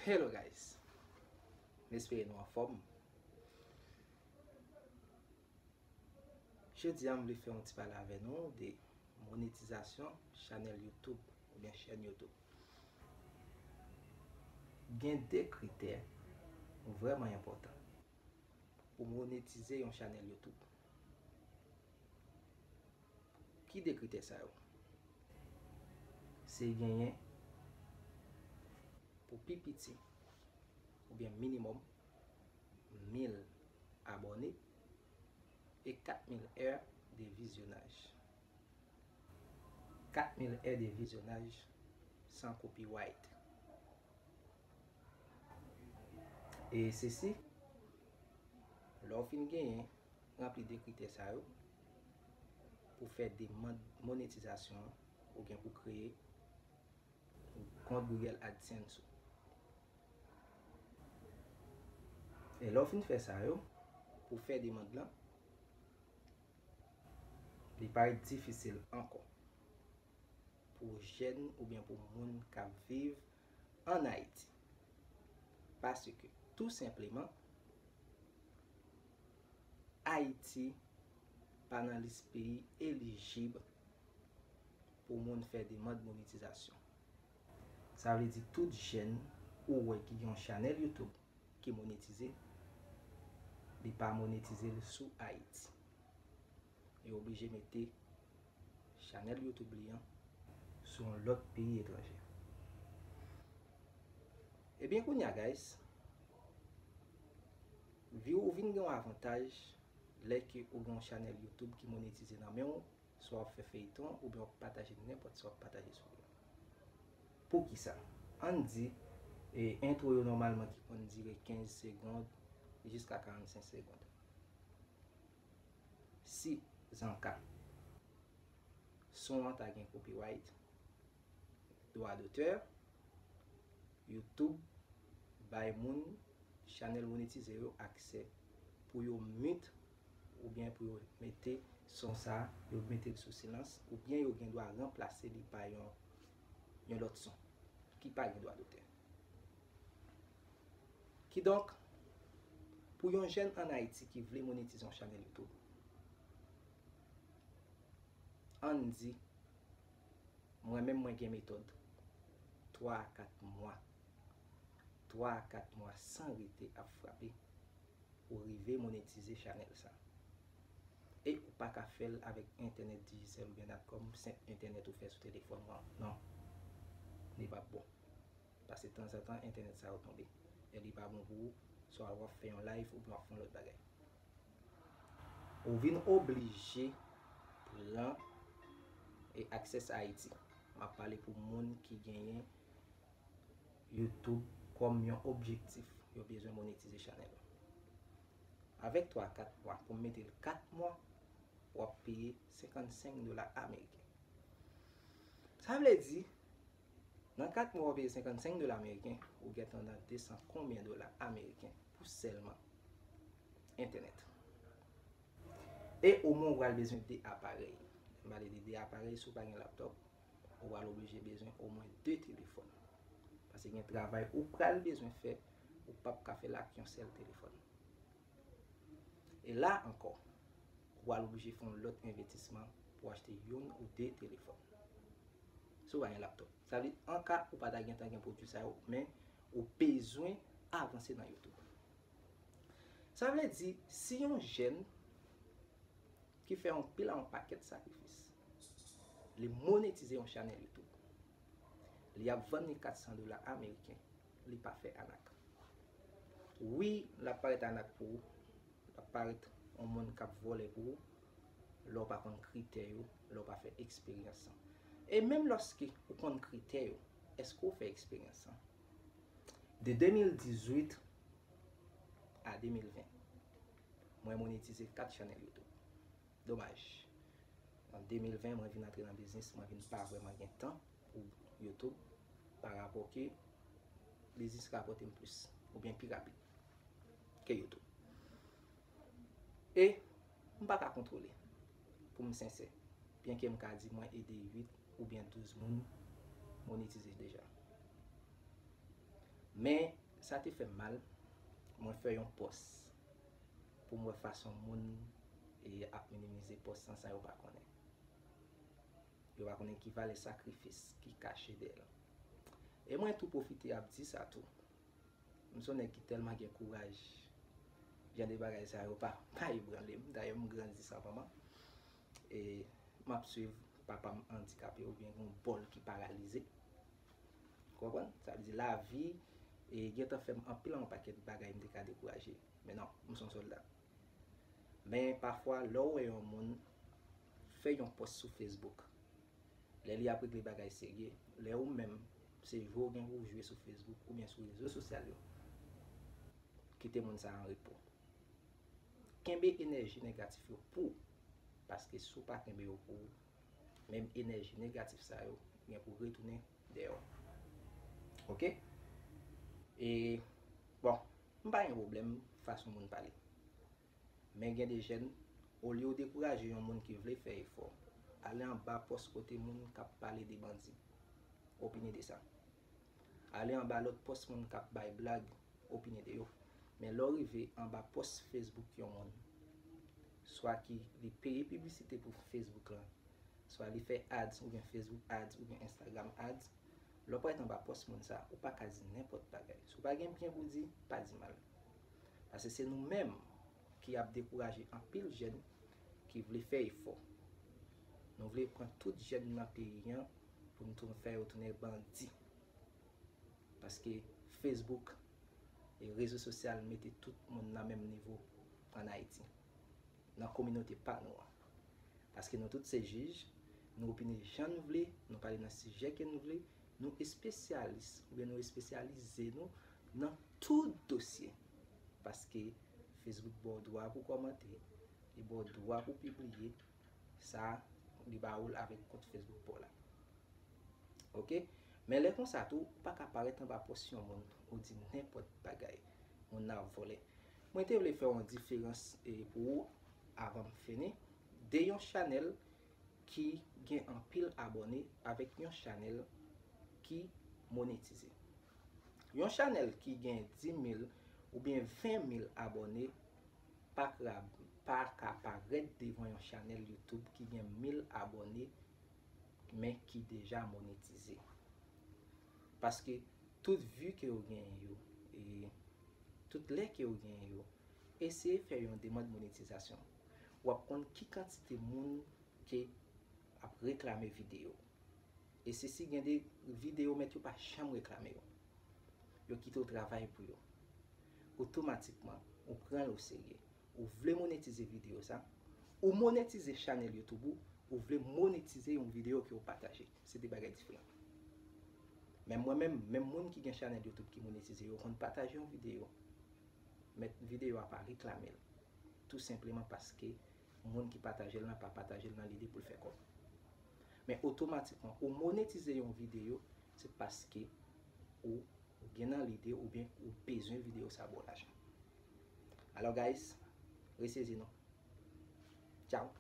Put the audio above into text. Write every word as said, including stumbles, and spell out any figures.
Hello guys, m espere nou anfòm. Jodi a m vle fè yon ti pale avè nou de monetizasyon chanèl YouTube oubyen chèn YouTube. Gen de kritè vrèman enpòtan pou monetize yon chanèl YouTube. Ki de kritè sa yo? Se genyen pou pi piti oubyen minimòm mil abòne e kat mil è de vizyonaj. Kat mil è de vizyonaj san copyright. E sesi, lè w fin genyen, ranpli de kritè sa yo pou fè demann monetizasyon ou gen pou kreye kont Google AdSense ou. E lè w fin fè sa yo, pou fè demann lan, li parèt difisil ankò pou jèn oubyen pou moun k ap viv ann Ayiti. Paske, tou senpleman, Ayiti pa nan lis peyi elijib pou moun fè demann monetizasyon. Sa vle di tout jèn ou wè ki gen yon chanèl YouTube ki monetize, li pa monetize l sou Ayiti. Li oblije mete chanèl YouTube li an sou yon lòt peyi etranje. Ebyen kounye a guys, vi w vin gen yon avantaj lè ke ou gen yon chanèl YouTube ki monetize nan men w, swa w ap fè feyton oubyen w ap pataje nenpòt sa w ap pataje sou li. Poukisa? Ann di, e, entwo yo nòmalman ki konn dire kenz segond jiska karannsenk segond. Si, zanka, son an ta gen copyright, dwa dotè, YouTube bay moun chanèl monetize yo aksè pou yo mute oubyen pou yo mete son sa, yo mete l sou silans, oubyen yo gen dwa ranplase li pa yon, yon lòt son ki pa gen dwa dotè. Kidonk, pou yon jèn ann Ayiti ki vle monetize yon chanèl YouTube, ann di, mwen menm mwen gen metòd twa a kat mwa. Twa a kat mwa san rete ap frape pou rive monetize chanèl sa. E ou pa ka fè l avèk entènèt Digicel oubyen Natcom, senp entènèt ou fè sou telefòn ou an. Non. Li p ap bon. Paske tanzantan, entènèt sa yo tonbe. E li pa bon pou ou, swa w ap fè yon live oubyen w ap fè yon lòt bagay. Ou vin oblije pran e Access Haiti. M ap pale pou moun ki genyen YouTube kòm yon objektif. Yo bezwen monetize chanèl. Avèk twa kat mwa, pou m mete l kat mwa, w ap peye senkannsenk dola ameriken. Sa vle di, nan kat mwa w peye senkannsenk dola ameriken, ou gentan nan de san konbyen dola ameriken pou sèlman entènèt. E omwen ou pral bezwen de aparèy. Lè m pale de de aparèy, si w pa gen laptòp, ou pral oblije bezwen omwen de telefòn. Paske gen travay ou pral bezwen fè, ou p ap ka fè l ak yon sèl telefòn. E la ankò, ou pral oblije fè yon lòt envestisman pou achte youn ou de telefòn. Si w pa gen laptòp. Sa vle di, an ka ou pa ta gentan gen pwodui sa yo, men ou bezwen avanse nan YouTube. Sa vle di, si yon jèn ki fè yon pil a yon pakèt sakrifis, li monetize yon chanèl YouTube, li ap vann li kat san dola ameriken, li pa fè anak. Wi, l ap parèt anak pou ou, l ap parèt yon moun k ap vòlè pou ou, lè w pa konn kritè yo, lè w pa fè eksperyans lan. E menm lòske ou konn kritè yo, èske w fè eksperyans lan? De de mil dizuit a de mil ven, mwen monetize kat chanèl YouTube. Domaj. An de mil ven, mwen vin antre nan biznis, mwen vin pa vrèman gen tan pou YouTube, pa rapò ke biznis rapòte m plis, oubyen pi rapid ke YouTube. E m pa ka kontwole, pou m sensè, byenke m ka di mwen ede uit oubyen douz moun monetize deja. Men sa te fè m mal, mwen fè yon pòs pou m wè fason moun e ap minimize pòs lan san yo pa konnen. Yo pa konnen ki valè sakrifis ki kache dèyè l. E mwen tou pwofite ap di sa tou. M se yon nèg ki tèlman gen kouraj, jan de bagay sa yo pa, pa ebranle m. Dayè, m grandi san manman. E m ap swiv papa m andikape oubyen gen yon bòl ki paralize. Ou konprann? Sa vle di lavi e gentan fè m anpil yon pakèt bagay m te ka dekouraje. Men non, m se yon sòlda. Men pafwa, lè w wè yon moun fè yon pòs sou Facebook, lè li ap regle bagay serye, lè ou menm, se jwe w gen pou w jwe sou Facebook oubyen sou rezo sosyal yo, kite moun sa an repo. Kenbe enèji negatif yo pou ou, paske si w pa kenbe yo pou ou, menm enèji negatif sa yo gen pou retounen dèyè w. Oke? E, bon, m pa gen pwoblèm fason moun pale. Men gen de jèn, olye w dekouraje yon moun ki vle fè efò, ale anba pòs kote moun k ap pale de bandi, opine de sa. Ale anba lòt pòs moun k ap bay blag, opine de yo. Men lè w rive anba pòs Facebook yon moun, swa ki li peye piblisite pou Facebook lan, swa li fè ads oubyen Facebook ads oubyen Instagram ads, lè w parèt anba pòs moun sa, ou pa ka di nenpòt bagay. Si w pa gen byen pou w di, pa di mal. Paske se nou menm ki ap dekouraje anpil jèn ki vle fè efò. Nou vle pran tout jèn nan peyi an pou n tou fè yo tounen bandi. Paske Facebook e rezo sosyal mete tout moun nan menm nivo ann Ayiti, nan kominote pa nou an. Paske nou tout se jij, nou opine jan nou vle, nou pale nan sijè ke nou vle, nou espesyalis oubyen nou espesyalize nou nan tout dosye. Paske Facebook ba w dwa pou w kòmante, li ba w dwa pou w pibliye, sa li ba ou l avèk kont Facebook pa w la. Oke? Men lè konsa tou, ou pa ka parèt anba pòs yon moun, ou di nenpòt bagay. Moun nan ap vòlè. Mwen te vle fè yon diferans e pou ou avan m fini, de yon chanèl ki gen anpil abòne avèk yon chanèl ki monetize. Yon chanèl ki gen dis mil oubyen ven mil abòne pa ka, pa ka parèt devan yon chanèl YouTube ki gen mil abòne men ki deja monetize. Paske tout vi ke yo genyen yo, e tout lè ke yo genyen yo, eseye fè yon demann monetizasyon. W ap konn ki kantite moun ke ap reklame videyo. E se si gen de videyo mèt yo pa janm reklame yo. Yo kite w travay pou yo. Otomatikman, ou pran l oserye. Ou vle monetize videyo sa, ou monetize chanèl YouTube ou, ou vle monetize yon videyo ke w pataje. Se de bagay diferan. Men mwen menm, menm moun ki gen chanèl YouTube ki monetize, yo konn pataje yon videyo. Men videyo a pa reklame l. Tou senpleman paske moun ki pataje l lan pa pataje l nan lide pou l fè kòb. Men otomatikman, ou monetize yon videyo, se paske ou, ou gen nan lide oubyen ou bezwen videyo sa ba w lajan. Alò, guys, resezi nou. Tchaw.